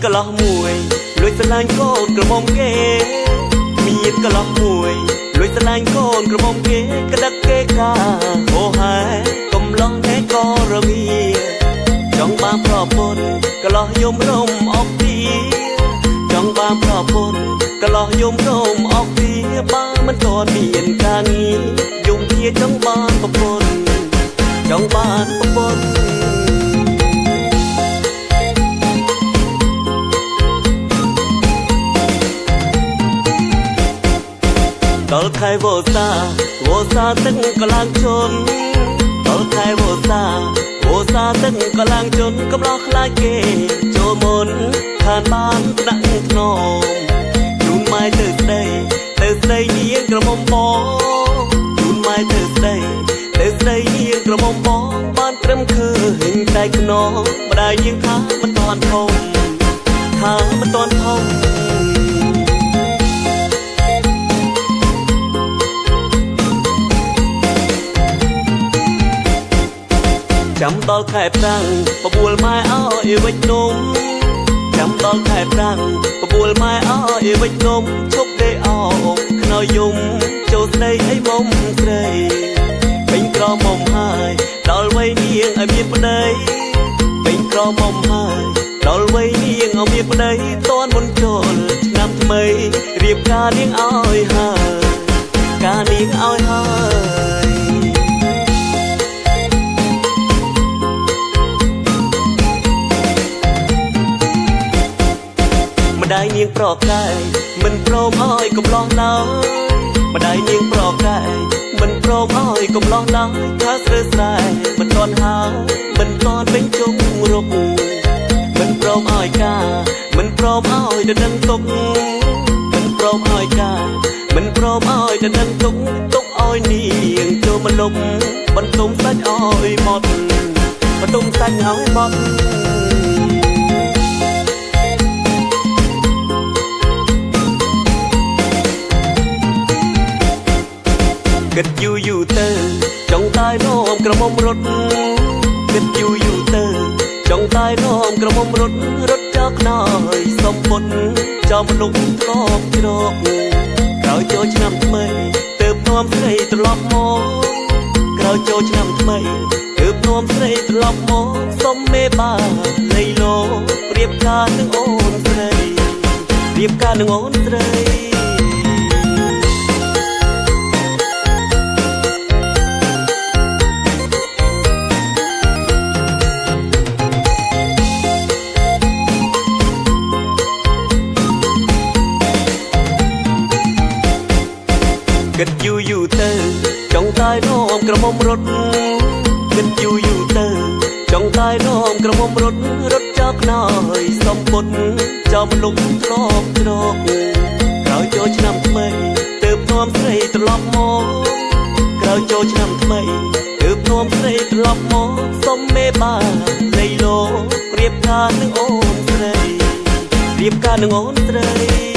កន្លោះមួយលួចស្រឡាញ់កូនក្រមុំគេមានកន្លោះមួយលួចស្រឡាញ់កូនក្រមុំគេក្ដឹកគេកាហោហែកំឡោះណែក៏រងាចង់បានប្រពន្ធកន្លោះយំរំអកទីចង់បានប្រពន្ធកន្លោះយំរំអកទីបើមិនទាន់មានការងារយំធាចង់បានប្រពន្ធចង់បានប្រពន្ធដល់ខែវស្សាវស្សាទឹកក៏ឡើងជន់ដល់ខែវស្សាវស្សាទឹកក៏ឡើងជន់កំឡោះខ្លាចគេចូលមុនខានបានថ្នាក់ថ្នមជូនម៉ែទៅស្ដីទៅស្ដីនាងក្រមុំបងជូនម៉ែទៅស្ដីទៅស្ដីនាងក្រមុំបងបានត្រឹមឃើញតែខ្នងម្ដាយនាងថាមិនតាន់ធំថាមិនតាន់ធំចាំដល់ខែប្រាំងបបួលម៉ែឲ្យវិចនំចាំដល់ខែប្រាំងបបួលម៉ែឲ្យវិចនំឈប់ដេអោបខ្នើយំចូលស្ដីអីមុំស្រីពេញក្រមុំហើយដល់វ័យនាងឲ្យមានប្តីពេញក្រមុំហើយដល់វ័យនាងឲ្យមានប្តីតនមុនចូលឆ្នាំថ្មីរៀបការនាងឲ្យហើយការនាងឲ្យហើយម្ដាយនាងប្រកែកមិនព្រមឲ្យកំឡោះឡើយម្ដាយនាងប្រកែកមិនព្រមឲ្យកំឡោះឡើយថាស្រើស្រែមិនទាន់ហើយមិនទាន់ពេញជុងរុកមិនព្រមឲ្យការមិនព្រមឲ្យដណ្ដឹងទុកមិនព្រមឲ្យការមិនព្រមឲ្យដណ្ដឹងទុកទុកឲ្យនាងចូលមកលុបបន្ទុំសាច់ឲ្យម៉ត់បន្ទុំសាច់ឲ្យម៉ត់គិតយូរយូរទៅចង់តែនាំក្រមុំរត់គិតយូរយូរទៅចង់តែនាំក្រមុំរត់រត់ចោលខ្នើយសំពុតចំលុកធ្លាប់ជ្រកក្រោយចូលឆ្នាំថ្មីទើបនាំស្រីត្រឡប់មកក្រោយចូលឆ្នាំថ្មីទើបនាំស្រីត្រឡប់មកសុំមេបាលៃលោរៀបការនឹងអូនស្រីរៀបការនឹងអូនស្រីគិតយូរយូរទៅចង់តែនាំក្រមុំរត់គិតយូរយូរទៅចង់តែនាំក្រមុំរត់រត់ចោលខ្នើយសំពុតចំលុកធ្លាប់ជ្រកក្រោយចូលឆ្នាំថ្មីទើបនាំស្រីត្រឡប់មកក្រោយចូលឆ្នាំថ្មីទើបនាំស្រីត្រឡប់មកសុំមេបាលៃលោរៀបការនឹងអូនស្រីរៀបការនឹងអូនស្រី